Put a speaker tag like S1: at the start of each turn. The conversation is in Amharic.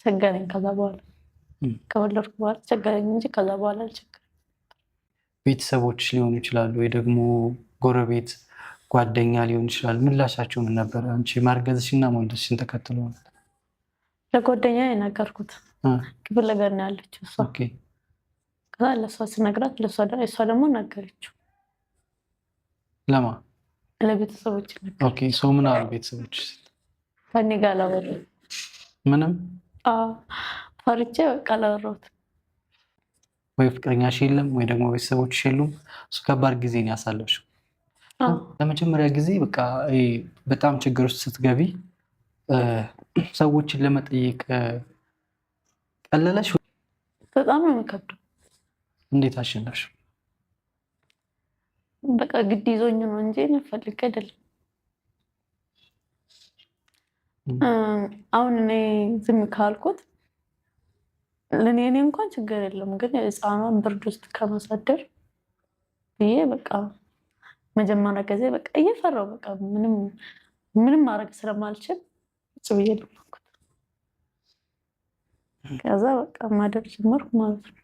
S1: ቸገረኝ። ከዛ በኋላ ከወለድኩ በኋላ ቸገረኝ እንጂ ከዛ በኋላ አልቸገረኝ።
S2: ቤተሰቦች ሊሆኑ ይችላሉ ወይ ደግሞ ጎረቤት፣ ጓደኛ ሊሆን ይችላል። ምላሻቸው ምን ነበረ? አንቺ ማርገዝሽና መውለድሽን ተከትሎ።
S1: ለጓደኛ የነገርኩት፣ ክፍለ ሀገር ነው ያለችው እሷ። ከዛ ለእሷ ስነግራት እሷ ደግሞ ነገረችው።
S2: ለማ?
S1: ለቤተሰቦች።
S2: Okay፣ so ምን አሉ ቤተሰቦች?
S1: ከእኔ ጋር አላወራሁም።
S2: ምንም?
S1: ፈርቼ በቃ አላወራሁትም።
S2: ወይ ፍቅረኛሽ የለም ወይ ደግሞ ቤተሰቦችሽ የሉም። እሱ ከባድ ጊዜ ነው ያሳለፍሽው። ለመጀመሪያ ጊዜ በቃ በጣም ችግር ውስጥ ስትገቢ ሰዎችን ለመጠየቅ ቀለለሽ?
S1: በጣም ነው የሚከብደው።
S2: እንዴት አሸነፍሽው?
S1: በቃ ግድ ይዞኝ ነው እንጂ ፈልጌ አይደለም። አሁን እኔ ዝም ካልኩት ለእኔ እኔ እንኳን ችግር የለም፣ ግን ህፃኗን ብርድ ውስጥ ከማሳደር ብዬ በቃ መጀመሪያ ጊዜ በቃ እየፈራሁ፣ በቃ ምንም ምንም ማድረግ ስለማልችል ቁጭ ብዬ ለመንኩት። ከዛ በቃ ማደር ጀመርኩ ማለት ነው።